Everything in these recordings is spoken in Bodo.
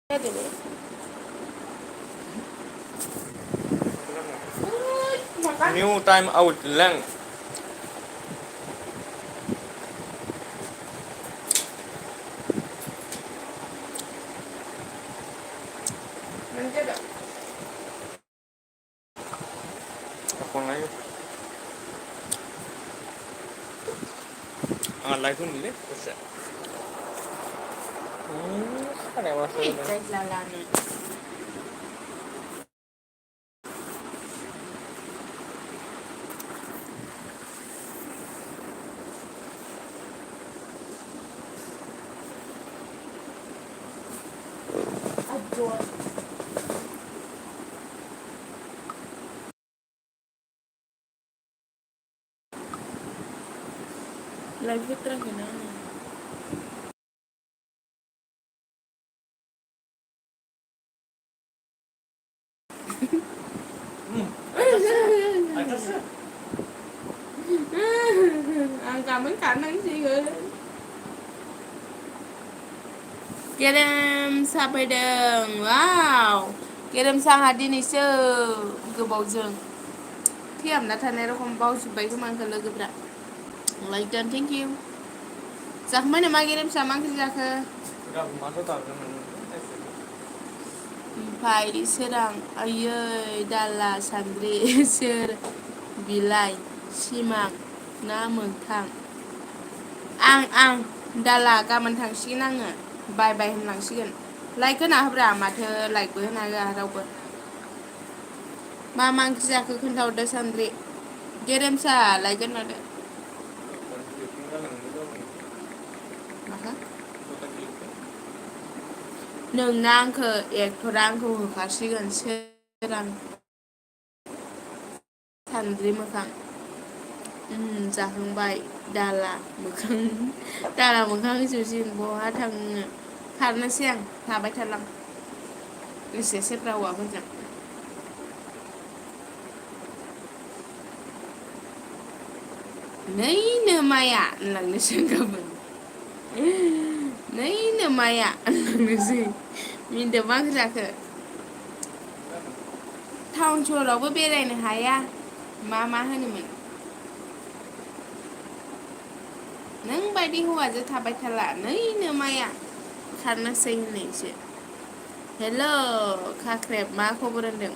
New time out lang. Ako na yun. Ang alay ko nila. Kasi. Karewa sa ito. Kahit lalanin. Adore. Live it lang yun. Ang cảm ơn siguro. Kerem Sapedeng. Wow. Kerem sang hadir ni se gobaw जों. Thiam na थानाय रखम बावजोब्बाय खोमा आंखौ लोगोफ्रा. Like done, thank you. Zakhmai nama Kerem sa मा ओंख्रि जाखो? ओमफ्राय सोरां आयै दाला सान्द्रि सोर बिलाइ सिमां ना मोगथां आं दाला गाबोन थांसिगोन आङो बाय बाय होनलांसिगोन लाइक होना होब्रा माथो लाइकबो होना होआ रावबो मा ओंख्रि जाखो खोन्थाहरदो सान्द्रि गेरेमसा लाइक होनहरदो माखो नोंना आंखौ एक्टरा आंखौ होखासिगोन सोरां सान्द्रि मोखां जाखांबाय दाला मोखां जुजिन बहा थांनो खारनोसै आं थाबाय थालां एसे सेफ्रा हौवाफोरजों नैनो माया होनलांनोसै गाबोन नैनो माया होनलांनोसै मिनदो मा ओंख्रि जाखो टाउन सहरावबो बेरायनो हाया मा होनोमोन नों बायदि हौवाजों थाबाय थाला नैनो माया खारनोसै होननायसो हेल' खाख्रेब मा खबर होनदों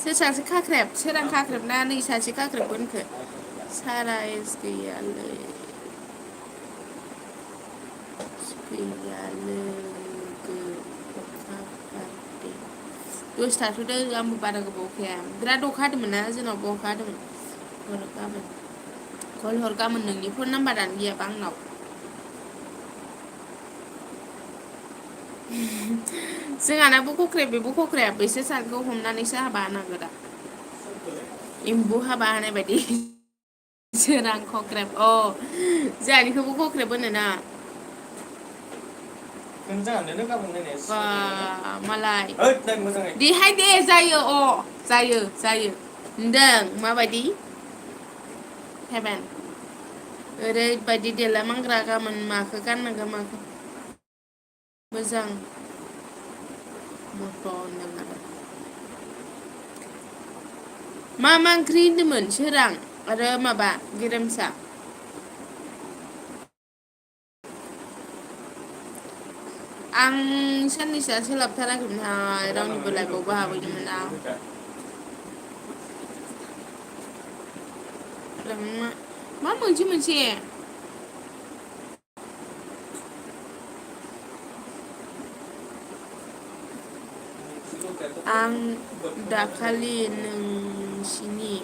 सोर सासे खाख्रेब सोरां खाख्रेब ना नै सासे खाख्रेब होनखो सारा एस गैयालै दसे थाथ'दो आंबो बारा गोबाव अखाया बिराद अखा हादोंमोन ना जोंनावबो अखा हादोंमोन कल हर गाबोन नोंनि फन नाम्बारानो गैयाबा आंनाव जोंहानाबो खख्रेब बेबो खख्रेब बिसोर सानैखौ हमनानैसो हाबा होनांगौ दा एम्बु हाबा होनाय बायदि सोरां खख्रेब जोंहानिखौबो खख्रेब होनोना मालाय देहाय दे जायो जायो होनदों माबायदि हेभेन ओरैबायदि देलायमांग्रा गाबोन माखौ गाननांगौ माखौ मोजां मथ' होनदों आरो मा ओंख्रि होन्दोंमोन सोरां आरो माबा गेरेमसा आं साननैसोआ सोलाबथाराखैमोनहाय रावनिबो लाइफआवबो हाबैदोंमोन आं मा मोनसे आं दाखालि नोंसिनि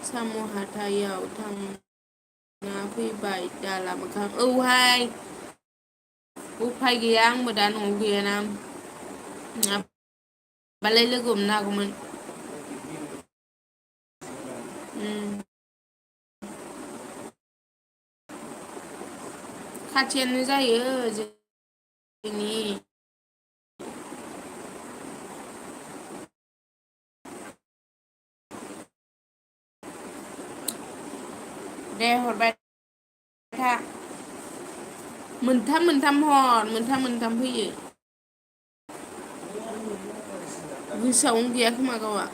साम' हाथायाव थांना फैबाय दाला मोखां औहाय उफाय गैया आंबो दा न'आव गैयाना नङाबालाय लोगो हमनो हागौमोन खाथियानो जायो जोंनि दे हरबाय था मोनथाम हर मोनथाम फैयो गोसोआवनो गैया खोमा गावआ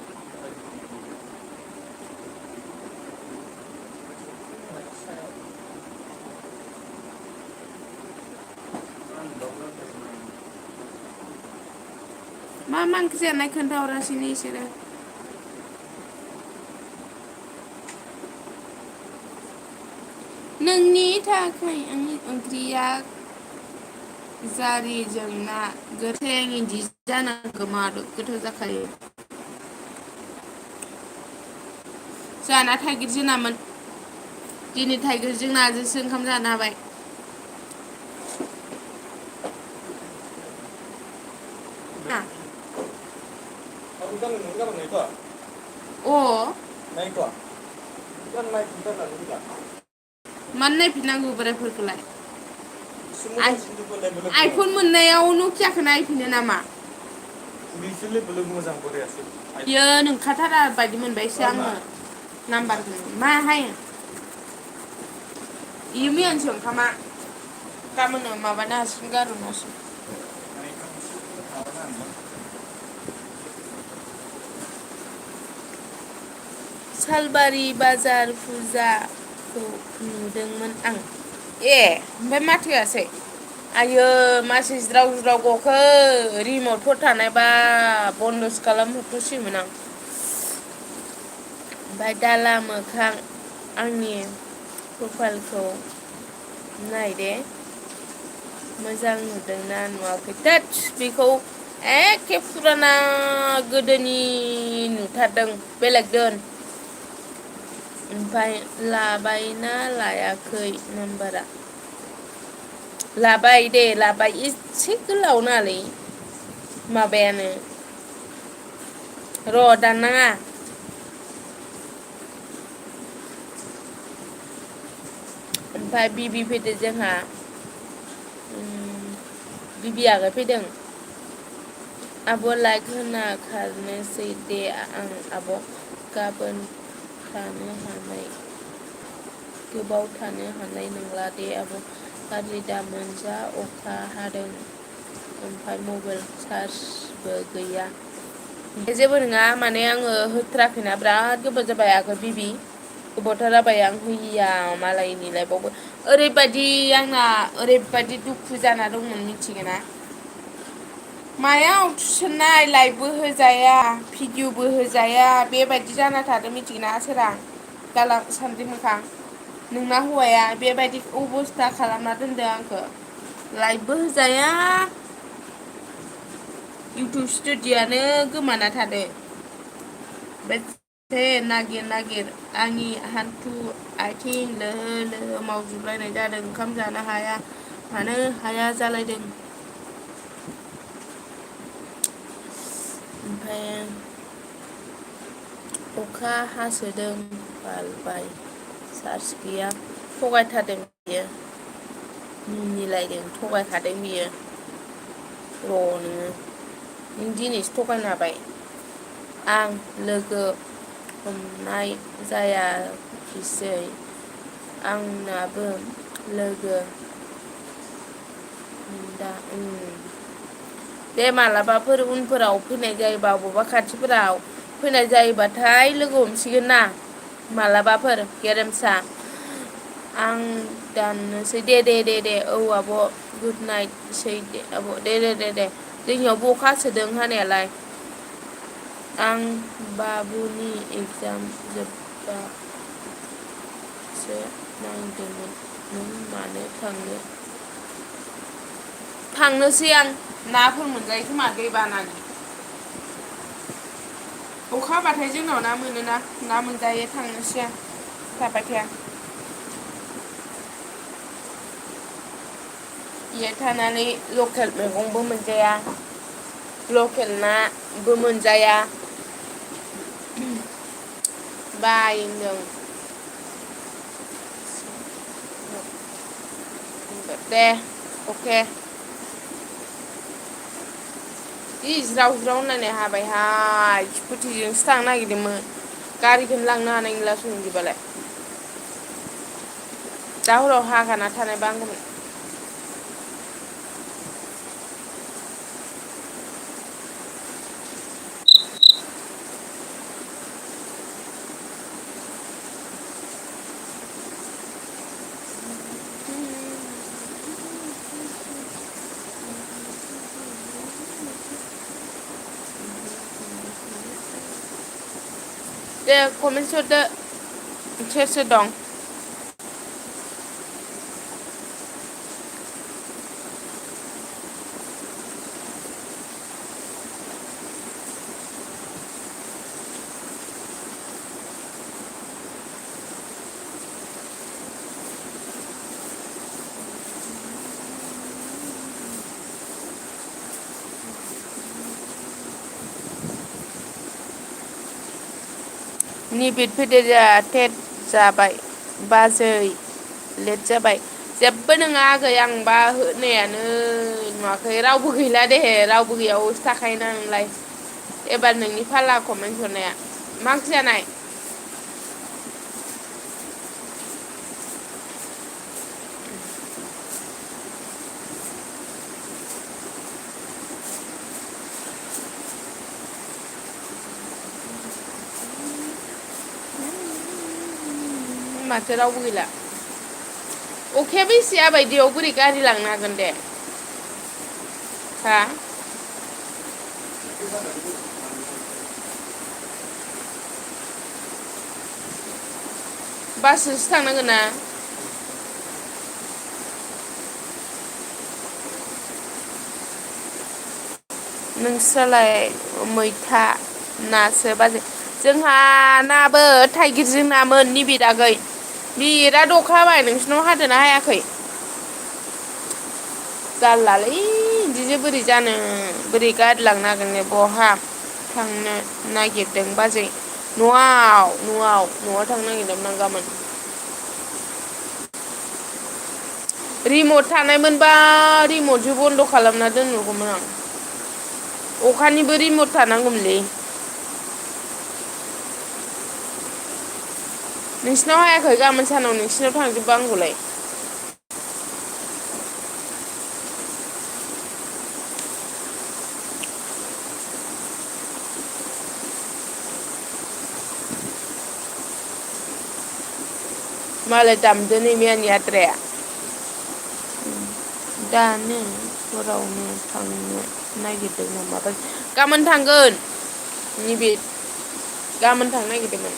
मा ओंख्रि जानाय खोन्थाहरासैनो इसोरो नोंनि थाखाय आंनि ओंख्रिया जारिजों ना गोथां इदि जानांगौ मार गोथाव जाखायो जाना थाइगिरजों नामोन दिनै थाइगिरजों नाजोंसो ओंखाम जानो हाबाय Aku kan nggak naik kok. अ Naik kok. Kan naik kita kan juga. मानो नायफिननांगौ बोरायफोरखौलाय Semua itu boleh आइफन मोननायाव नकियाखौ नायफिनो नामा बिसोरले belum मोजां बोरायासै बियो नोंखाथारा बायदि मोनबायसो आङो नाम्बारखौ माहाय इयो मैयानिसो ओंखामा गाबोन माबानो हासिगोन गारहरनो हासिगोन सालबारि बाजार फुजाखौ नुदोंमोन आं ओमफ्राय माथो होआसै आयो मासे ज्राव ज्राव गखो रिमटफोर थानायबा बन्दसो खालामहरथ'सिगौमोन आं ओमफ्राय दाला मोखां आंनि प्रफाइलखौ नाय दे मोजां नुदोंना नुवाखै थोद बेखौ एखे फुराना गोदोनि नुथारदों बेलेग दोन ओमफ्राय लाबायना लायाखै नाम्बारा लाबाय दे लाबाय एसे गोलाव नालै माबायानो र' दाननाङा ओमफ्राय बिबि फैदो जोंहा बिबि आगै फैदों आब' लाइक होना खारनोसै दे आं आब' गाबोन थानो हानाय गोबाव थानो हानाय नंला दे आब' गाज्रि दामोन जा अखा हादों ओमफ्राय मबाइल चार्जबो गैया जेबो नङा माने आङो होथाराखैना बिराद गोबाव जाबाय आगै बिबि गोबावथार जाबाय आं होयिया मालायनि लाइफआवबो ओरैबायदि आंना ओरैबायदि दुखु जाना दंमोन मिथिगोना मायाव थिसननाय लाइभबो होजाया भिडिअबो होजाया बेबायदि जाना थादों मिथिगोना सोरां गाला सान्द्रि मोखां नोंना हौवाया बेबायदि अबस्था खालामना दोनदों आंखौ लाइभबो होजाया इउटुब स्टुडिय'आनो गोमाना थादो नागिर नागिर आंनि हान्थु आथिं लोहो लोहो मावजोबलायनाय जादों ओंखाम जानो हाया मानो हाया जालायदों ओमफ्राय अखा हासोदों बालबाय चार्ज गैया थगायथारदों बियो मिनिलायदों थगायखादों बियो र' नों दिनैसो थगायनो हाबाय आं लोगो हमनाय जायाखिसै आंनाबो लोगो दा दे मालाबाफोर उनफोराव फैनाय जायोबा बबेबा खाथिफोराव फैनाय जायोबाथाय लोगो हमसिगोन ना मालाबाफोर गेरेमसा आं दाननोसै दे औ आब' गुड नाइटसै दे आब' दे जोंनियावबो अखा हासोदों हानायालाय आं बाबुनि एगजाम जोब्बासो नायदोंमोन नों मानो थांनोसै आं नाफोर मोनजायो खोमा दै बानानि अखा हाबाथाय जोंनाव ना मोनोना ना मोनजायो थांनोसै आं थाबाय थाया बेयाव थानानै लकेल मैगंबो मोनजाया लकेल नाबो मोनजाया बायदों दे अके जि ज्राव ज्राव होननानै हाबायहाय स्कुटिजोंसो थांनो नागिरदोंमोन गारिखौनो लांनो हानाय नंला संजोबालाय दा हराव हागाना थानायबा हामगौमोन दे कमेन्ट हरदो सोर सोर दं निबिद फैदो टेट जाबाय बाजै लेट जाबाय जेबो नङा आगै आं बा होनायानो नुवाखै रावबो गैला दे रावबो गैयावसो थाखायोना नोंलाय एबार नोंनि फाला कमेन्ट हरनाया मा ओंख्रि जानाय माथो रावबो गैला अखायाबो एसे आबायदियाव बोरै गारि लांनो हागोन दे हा बासजोंसो थांनांगोन ना नोंस्रालाय मैथा नासो बाजै जोंहा नाबो थाइगिरजों नामोन निबिद आगै बिराद अखा हाबाय नोंसिनाव हादोंना हायाखै जारलालै बिदिजों बोरै जानो बोरै गारि लांनो हागोन बहा थांनो नागिरदों बाजै न'आव थांनो नागिरदोंमोन आं गाबोन रिमट थानायमोनबा रिमटसो बन्द' खालामना दोनहरगौमोन आं अखानिबो रिमट थानांगौमोनलै नोंसिनाव हायाखै गाबोन सानाव नोंसिनाव थांजोबबा आंखौलाय मालाय दामदो नै मैयानि आद्राया दानो हरावनो थांनो नागिरदों नामा गाबोन थांगोन निबिद गाबोन थांनो नागिरदोंमोन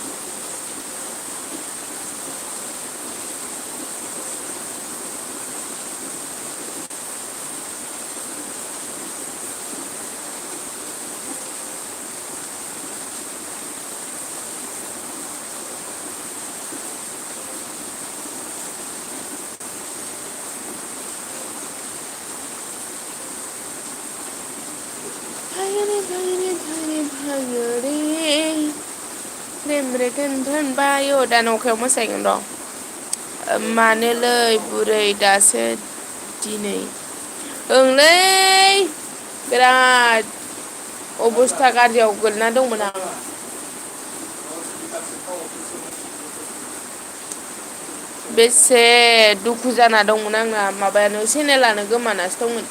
बायो दाना अखायाव मोसाहैगोन र' मानोलै बुरै दासो दिनै ओंलै बिराद अबस्था गाज्रियाव गोलैना दंमोन आं बेसे दुखु जाना दंमोन आंना माबायानो चेनेलानो गोमानासो दंमोन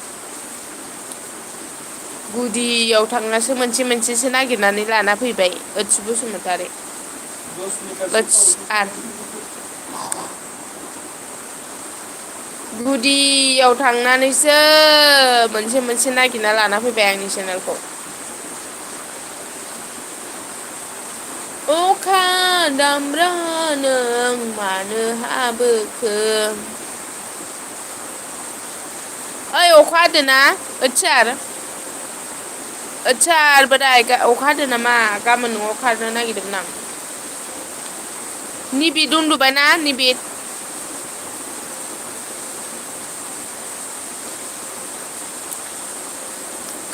गुदियाव थांनासो मोनसेसो नागिरनानै लाना फैबाय ओत्सु बसुमतारी गुदियाव थांनानैसो मोनसे नागिरना लाना फैबाय आंनि चेनेलखौ अखा दामब्रा नों मानो हाबोखो ओइ अखा हादोना ओतसार बोराय अखा हादों नामा गाबोन न'आव खारनो नागिरदोंमोन आं निबिद उन्दुबायना निबिद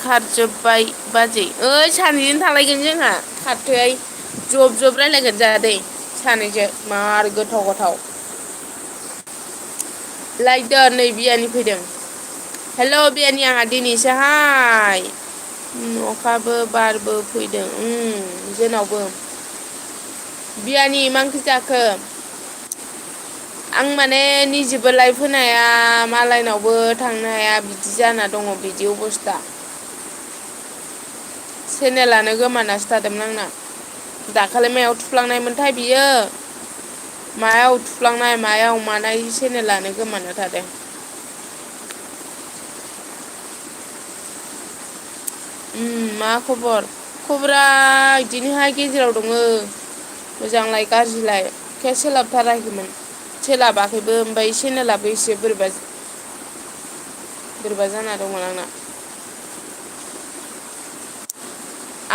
खारजोब्बाय बाजै ओइ सानैजों थालायगोन जोंहा खारथोहाय जब रायलायगोन जोंहा दै सानैजों मार गोथाव लायदो नै बियानि फैदों हेल' बियानि आंहा दिनैसोहाय अखाबो बारबो फैदों जोंनावबो बियानि मा ओंख्रि जाखो आं माने निजेबो लाइफ होनो हाया मालायनावबो थांनो हाया बिदि जाना दङ बिदि अबस्था चेनेलानो गोमानासो थादोंमोन आंना दाखालि मायाव थुफ्लांनायमोनथाय बियो मायाव थुफ्लांनाय मायाव मानाय चेनेलानो गोमाना थादों मा खबरा बिदिनोहाय गेजेराव दङ मोजांलाय गाज्रिलाय अखाया सोलाबथाराखैमोन सोलाबाखैबो ओमफ्राय चेनेलाबो एसे बोरैबा जाना दंमोन आंना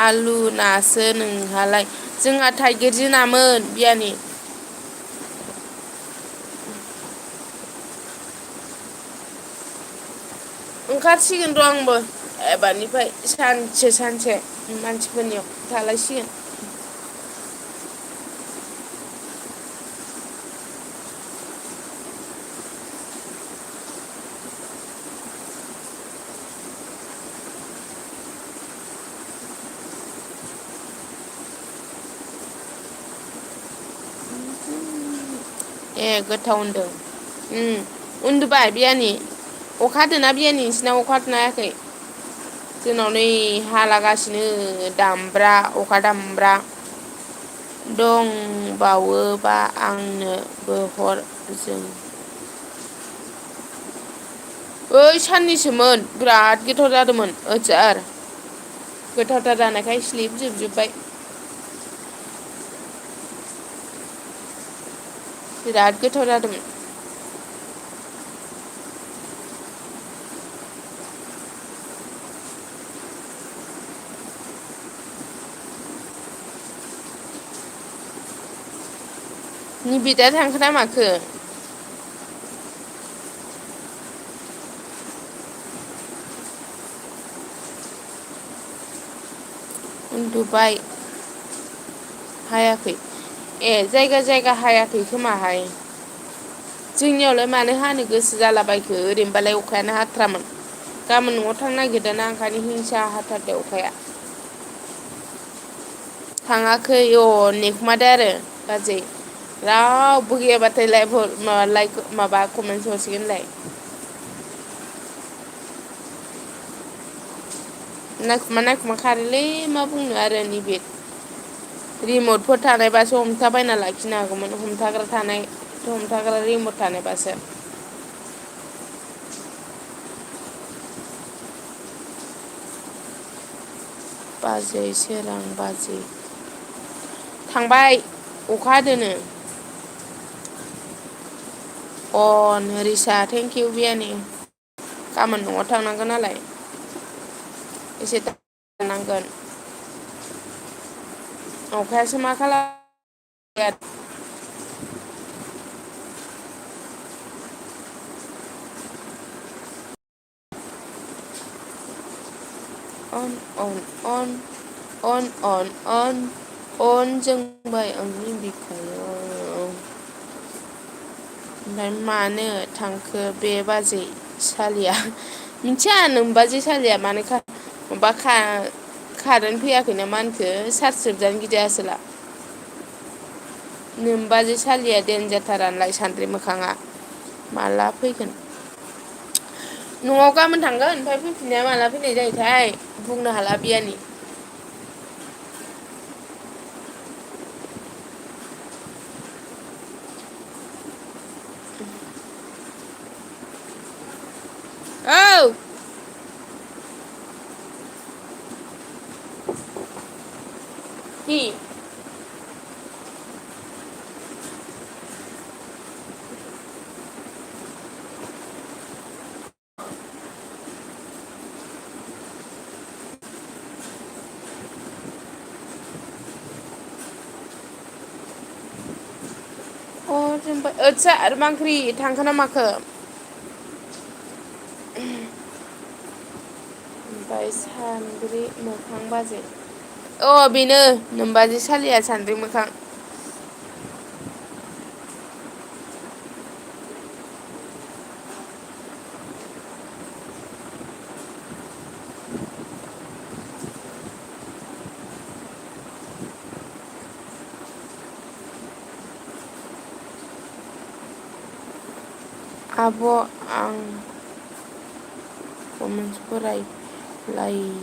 आलु नासो नोंहालाय जोंहा थाइगिरजों नामोन बियानि ओंखारसिगोन र' आंबो एबारनिफ्राय सानसे मानसिफोरनियाव थालायसिगोन ए गोथाव होनदों उन्दुबाय बियानि अखा हादोंना बियानि नोंसिनाव अखा हादोंना हायाखै जोंनाव नै हालागासिनो दामब्रा अखा दामब्रा दंबावोबा आंनोबो हर जों ओइ साननिसोमोन बिराद गोथाव जादोंमोन अयथासार गोथावथार जानायखाय स्लिब जोबजोब्बाय बिराद गोथाव जादोंमोन निबिदा थांखो ना माखो उन्दुबाय हायाखै ए जायगा हायाखै खोमाहाय जोंनियावलाय मानो हानो गोसो जालाबायखो ओरैनोबालाय अखायानो हाथारामोन गाबोन न'आव थांनो नागिरदोंना ओंखायनो हिंसा हाथारदो अखाया थाङाखै नेखुमादो आरो बाजै रावबो गैयाबाथाय माबा कमेन्टस हरसिगोनलाय नायखुमा खारोलै मा बुंनो आरो नैबे रिमटफोर थानायबासो हमथाबायना लाखिनो हागौमोन हमथाग्रा रिमट थानायबासो बाजै सोरां बाजै थांबाय अखा हादोनो रिसा थेंकिउ बियानि गाबोन न'आव थांनांगोन नालाय एसे थानांगोन अखायासो मा खालामो अन जोंबाय आंनि बिखायाव ओमफ्राय मानो थांखो बे बाजै सालिया मिथिया नोमबाजै सालिया मानो माबा कारेन्ट फैयाखै ना मा होनखो चार्ज जोबजानो गिदिंया आसोला नोमबाजै सालिया देनजारथारानोलाय सान्द्रि मोखाङा माला फैगोन न'आव गाबोन थांगोन ओमफ्राय फैफिनाया माला फैनाय जायोथाय बुंनो हाला बियानि औ हि मा ओंख्रि थांखो ना माखो ओमफ्राय सान्द्रि मोखां बाजै बेनो नोमबाजै सालिया सान्द्रि मोखां आब' आं कमेन्टस फरायलायाखै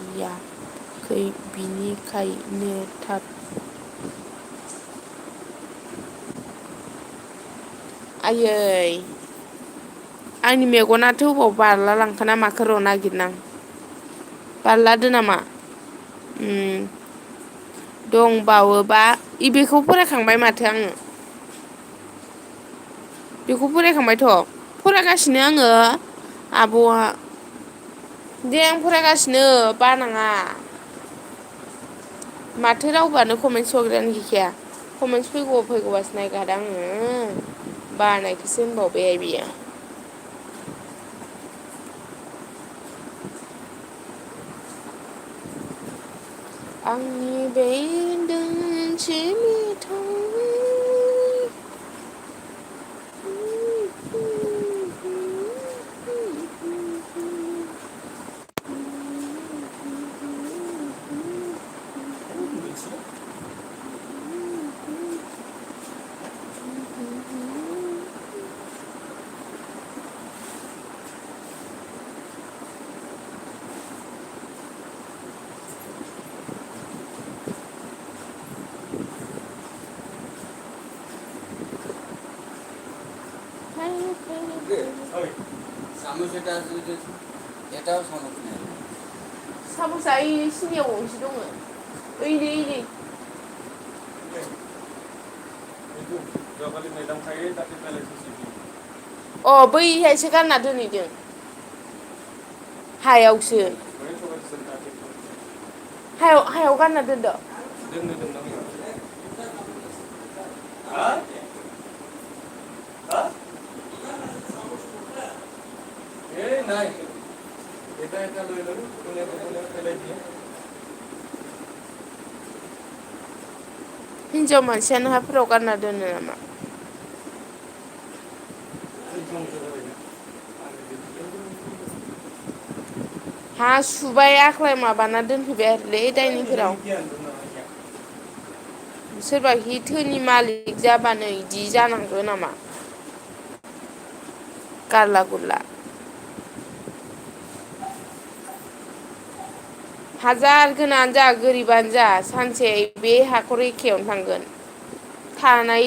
बिनिखायनो थाब आयै आंनि मेगनाथ' अबाव बारला लांखोना माखो र' नागिरनां बारलादो नामा दंबावोबा बेखौ फरायखांबाय माथो आङो बेखौ फरायखांबायथ' फरायगासिनो आङो आब'आ दे आं फरायगासिनो बानाङा माथो रावबोआनो कमेन्टस हरग्रायानो गैखाया कमेन्टस फैगौ फैगौबासो नायखादों आङो बानायखोसो होनबावबाय बियो आंनि बे दोंसे मेथाइ চামচ এটাও চামচ নেই साम'सा ओइ सिनियाव गंसे दङ ओइनै जगालि मैदाम खायो दाख्लै बेलाइसि अ बैहायसो गारना दोनहैदों हायावसो हायाव गारना दोनदो दोननो दोनना এই নাই এটা এটা লৈ ললো কোনে কোনে পেলাই দিয়ে हिन्जाव मानसियानो हाफोराव गारना दोनो नामा हा सुबाय आख्लाय माबाना दोनफैबाय आरोलै दाइनिंफोराव सोरबा हिथोनि मालिक जाबानो इदि जानांगौ नामा गारला गुरला हाजार गोनांआनो जा गोरिबानो जा सानसे बे हाखर एखेयावनो थांगोन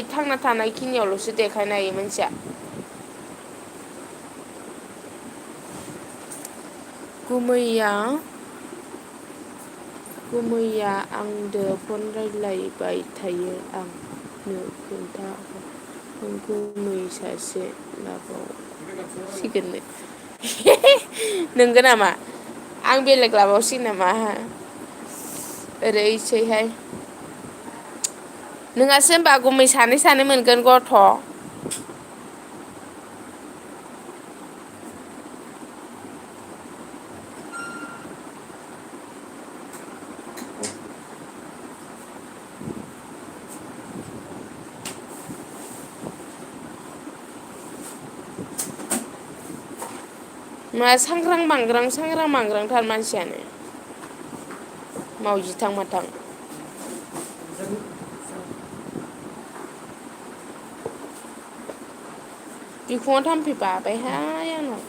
थांना थानाय खिनियावल'सो देखायनो हायो मानसिया गुमैया आंदो फन रायज्लायबाय थायो आंनो खोन्था गुमै सासे लाबावसिगोननो नंगौ नामा आं बेलेग लाबावसिगोन नामा ओरैसैहाय नोंहासो होनबा गुमै सानै मोनगोन गथ' मा सांग्रां मांग्रांथार मानसियानो मावजि थां माथां बिखुङाव थाम्फै बाबायहाय आंनाव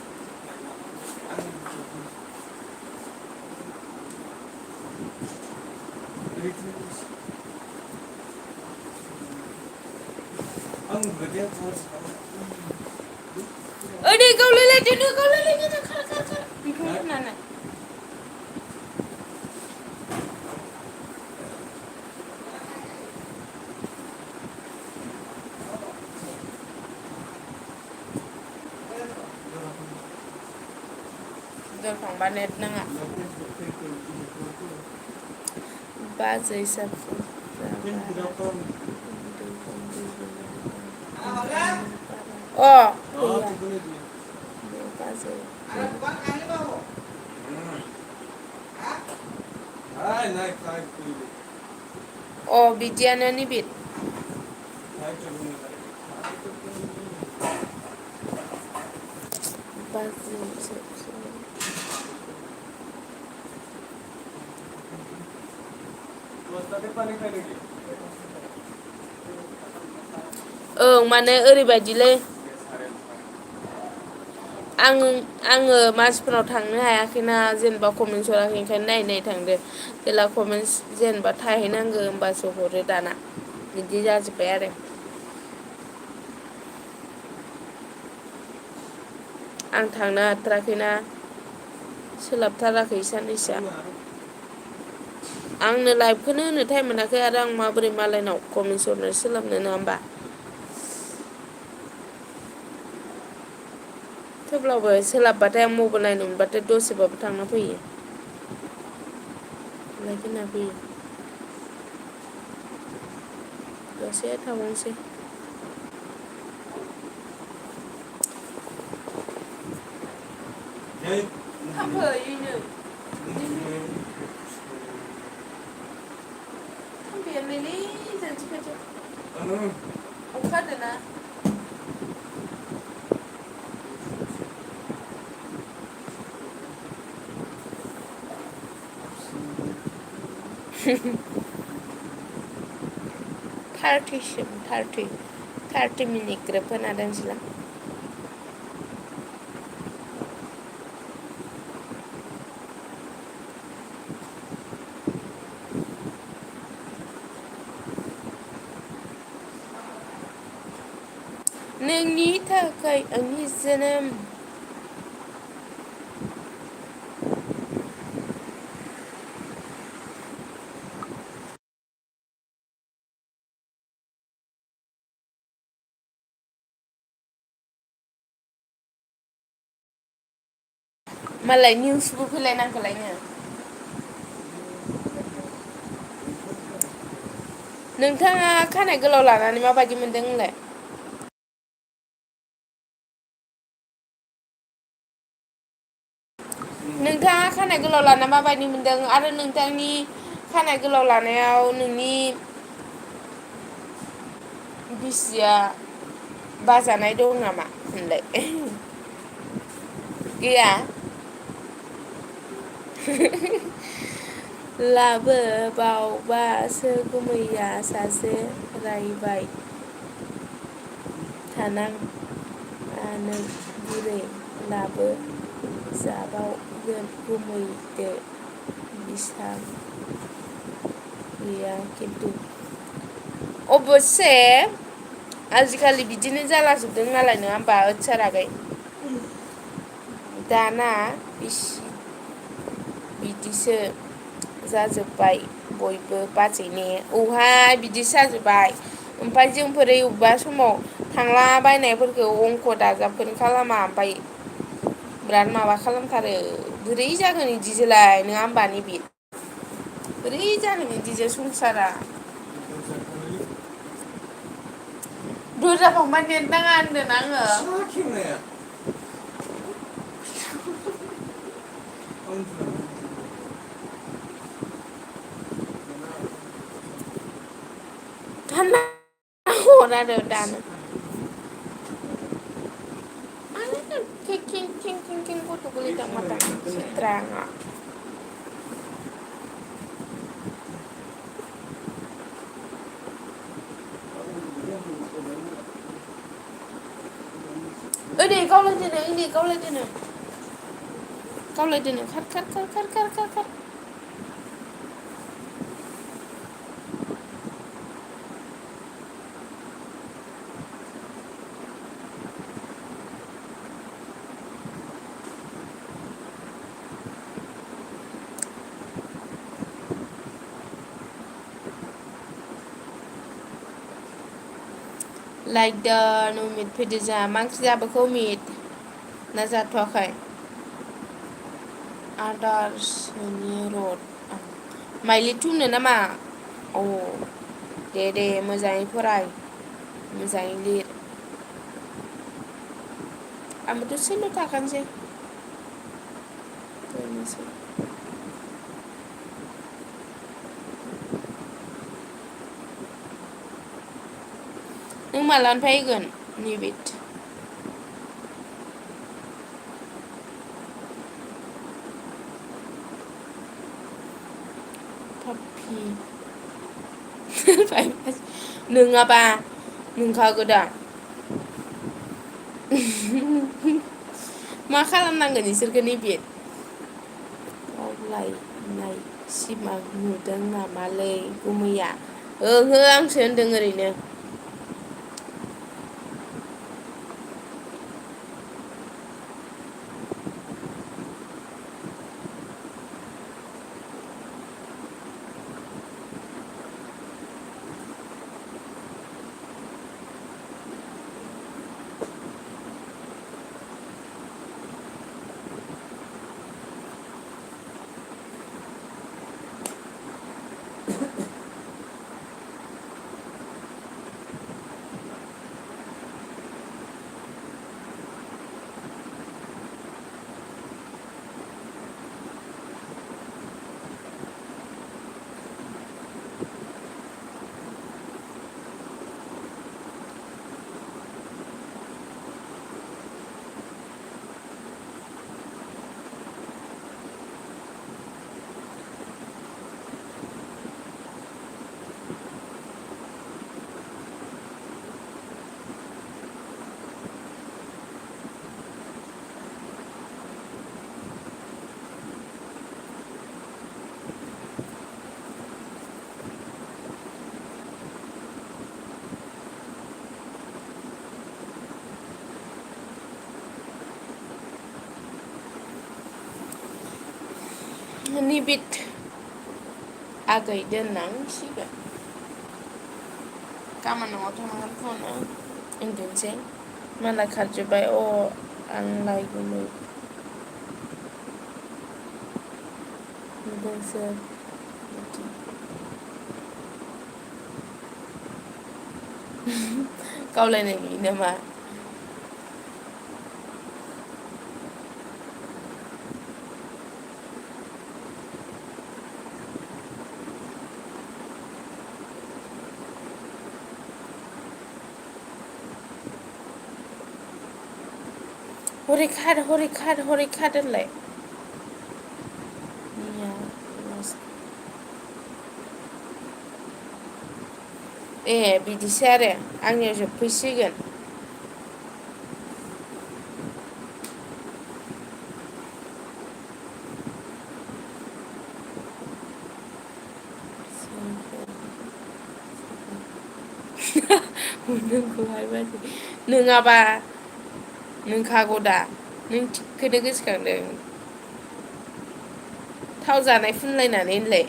ओइ गावलायलायदोनो खार बिखुं सुनानै दोनखांबा नेट नाङा बाजै साफु अ बाजै अ बिदियानो निबिद बाजै साफु ओं माने ओरैबायदिलै आङो मानसिफोराव थांनो हायाखैना जेनेबा कमेन्टस हराखै ओंखायनो नायै थांदो जेला कमेन्टस जेनेबा थाहैनांगौ होमबासो हरो दाना बिदि जाजोब्बाय आरो आं थांनो हाथाराखैना सोलाबथाराखै साननैसोआ आंनो लाइभखौनो होनो टाइम मोनाखै आरो आं माबोरै मालायनाव कमेन्ट्स हरनो सोलाबनो नङा होमबा थेवब्लाबो सोलाबबाथाय आं मबाइल नायनो मोनबाथाय दसेबाबो थांना फैयो लाइक होना फैयो दसे थाबावनोसै थांफैनो थांफैयानोलै जानोसै खाथियाव अखा हादोंना थार्टि मिनिट ग्रोब होना दोनसैलां नोंनि थाखाय आंनि जोनोम मालाय निउसबो फैलायनांगौलायनो नोंथाङा खानाय गोलाव लानानै माबायदि मोनदों नोंलाय नोंथाङा खानाय गोलाव लाना माबायदि मोनदों आरो नोंथांनि खानाय गोलाव लानायाव नोंनि बिसिया बाजानाय दं नामा होनलाय गैया लाबोबावबासो गुमैया सासे रायबाय थानां बुरै लाबोजाबावगोन गुमैदो बिसां गैया खिन्थु अबसे आजिखालि बिदिनो जालाजोबदों नालाय नङा होमबा ओथिया रागै दाना बिदिसो जाजोब्बाय बयबो बाजैने औहाय बिदिसो जाजोब्बाय ओमफ्राय जोंफोर अबेबा समाव थांलाबायनायफोरखौ अंख दाजाबखौनो खालामा ओमफ्राय बिराद माबा खालामथारो बोरै जागोन बिदिजोंलाय नङा होमबा नैबे बोरै जागोन बिदिजों संसारा दरजा फांबा नेट नाङा होनदों आङो थान्दा हर आरो दानो king gotong gulitang mata sitranga ini kau ledene kar like the umid fedeza mangsi जाबोखौ umid ना जाथ'वाखै आदारसोनि रड माइलि थुनो नामा औ दे मोजाङै फराय मोजाङै लिर आंबो दसेल' थाखानोसै दोननोसै नों मालानिफ्राय फैगोन निबिद पापि नोङाबा नोंखागो दा मा खालामनांगोन इसोरखौ नैबे गावलायनाय सिमां नुदों नामालै गुमैया ओहो आंसो होनदों ओरैनो निबिट आगै दोननांसिगोन गाबोन न'आव थांनांगोन फुङावनो उन्दुनोसै मालाय खारजोब्बाय आं लायगौमोन नुदोंसो गावलायनाय नुयो नामा हरै खार होनलाय बिदिसो आरो आंनियाव जोबफैसिगोन नोंखौहाय बाजै नङाबा नोंखागौ दा नों थिगखौनो गोसोखांदों थाव जानाय फुनलायनानै होनलाय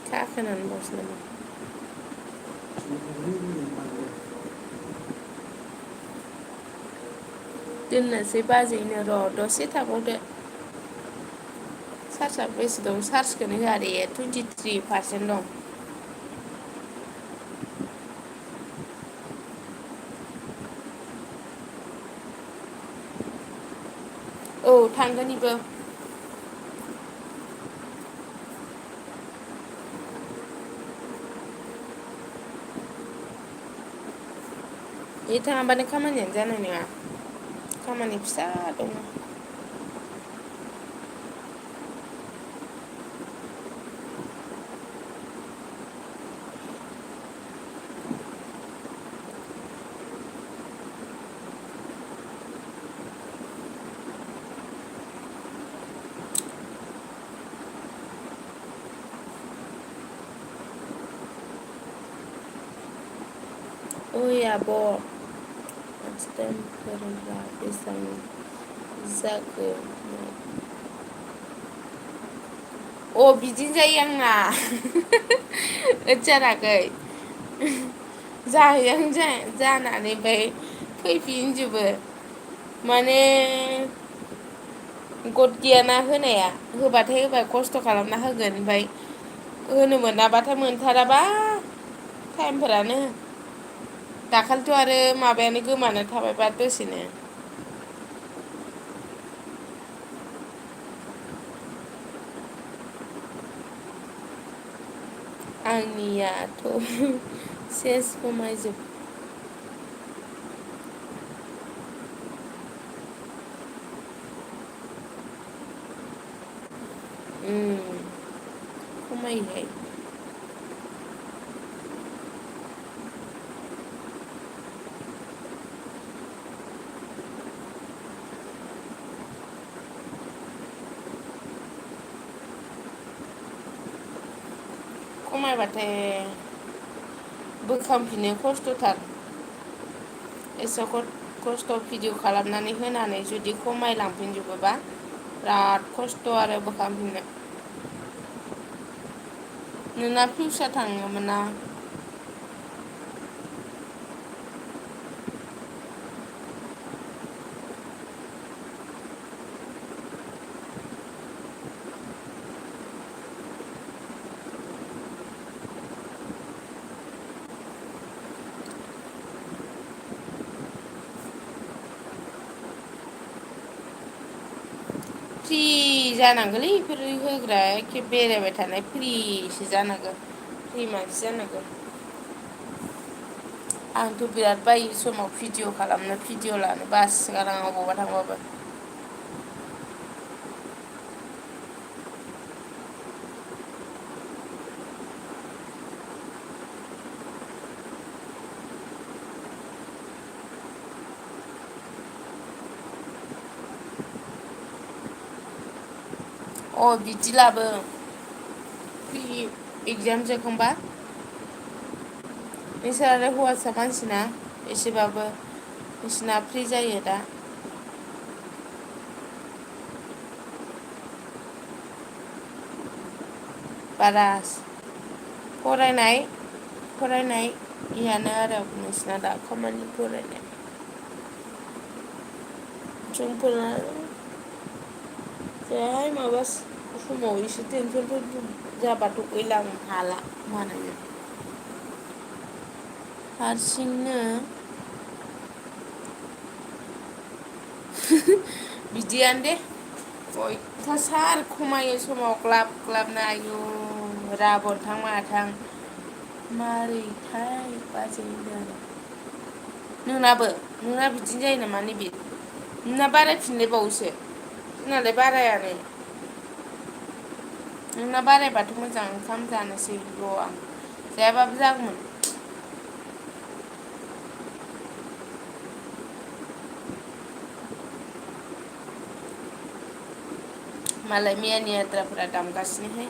खाखोनानै बावसो नामा दोननोसै बाजैनो र' दसे थाबावदो चार्जआ बेसे दं चार्जखौनो होआ दे 23% दं औ थांगोन इबो बे थाङाबानो खामानियानो जानाय नङा खामानि फिसा दङ ओइ आब' टाइम फोरोंग्रा बेसेबां जाखो बिदिनो जायो आंना ओथजाराखै जाहैहां जानानै ओमफ्राय फैफिनजोबो माने गद गैयाना होनाया होबाथाय होबाय खस्थ' खालामना होगोन ओमफ्राय होनो मोनाबाथाय मोनथाराबा टाइमफोरानो दाखालिथ' आरो माबायानो गोमाना थाबायबा दसेनो आंनियाथ' सेस खमायजोब खमायोहाय खमायबाथाय बोखांफिनो खस्थ'थार एसे खस्थ' भिडिअ खालामनानै होनानै जुदि खमायलांफिनजोबोबा बिराद खस्थ' आरो बोखांफिननो नोंना फिउसा थाङोमोन ना फ्रि जानांगौलै बेफोर होग्रा एखे बेरायबाय थानाय फ्रिसो जानांगौ फ्रि मानसि जानांगौ आंथ' बिराद बायो समाव भिडिअ खालामनो भिडिअ लानो बासिगारो आं अबावबा थांबाबो बिदि लाबो फ्रि एगजाम जोबखांबा नोंसोर आरो हौवासा मानसिना एसेबाबो नोंसिना फ्रि जायो दा बारा फरायनायानो आरो नोंसिना दा खामानि फरायनाय जोंफोरना जायाहाय माबा समाव एसे टेनसनफोर जाबाथ' गैला आं हाला मानायनो हारसिंनो बिदियानो दे अयथासार खमायो समाव ग्लाब ग्लाबनो आयु राबनथां माथां मारैथाय बाजैनो नोंना बिदिनो जायो नामा नैबे नोंना बारायफिनलायबावोसो जोंनालाय बारायानो नोंना बारायबाथ' मोजां ओंखाम जानोसै र' आं जायाबाबो जागौमोन मालाय मैयानि आद्राफोरा दामगासिनोहाय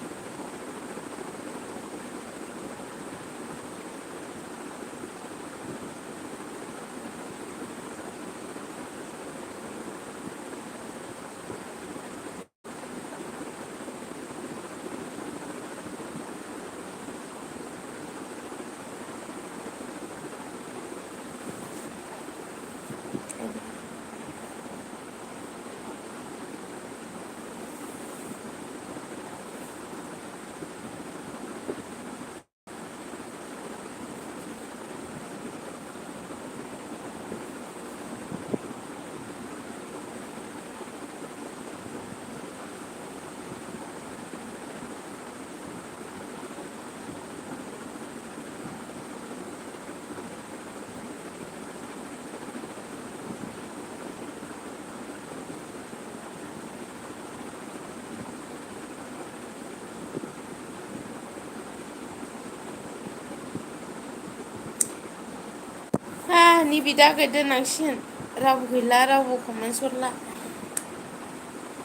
नैबे दागै दोननांसिगोन रावबो गैला रावबो कमेन्टस हरला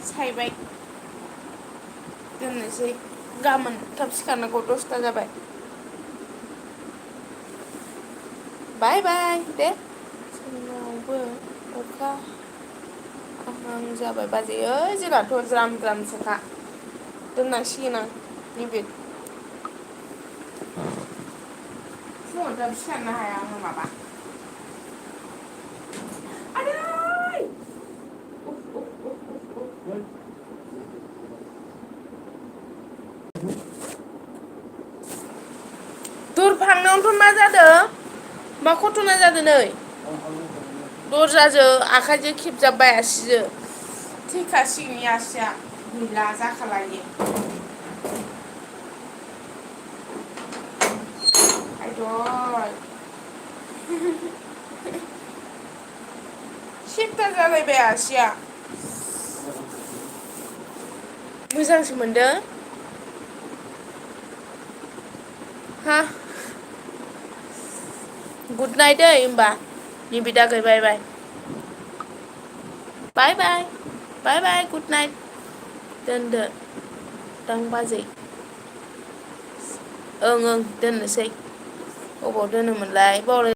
सायबाय दोननोसै गाबोन थाब सिखारनांगौ 10ता जाबाय बाय बाय दे जोंनावबो अखा आहां जाबाय बाजैयै जोंनाथ' ज्राम ज्रामसोखा दोननांसिगोन आं नैबे फुङाव थाब सिखारनो हाया आङो माबा दर फांनायावनोथ' मा जादों मा घटना जादों नै दरजाजों आखाइजों खेबजाबबाय आसिजों थैखासिगोन आसिया गैला जाखाला इयो आयदै सिद्दा जालायबाय आसिया मोजांसो मोनदों हा गुड नाइट दै होमबा नैबे दागै बाय बाय बाय बाय बाय बाय गुड नाइट दोनदो दां बाजै ओं दोननोसै अबाव दोनोमोनलाय बावलाय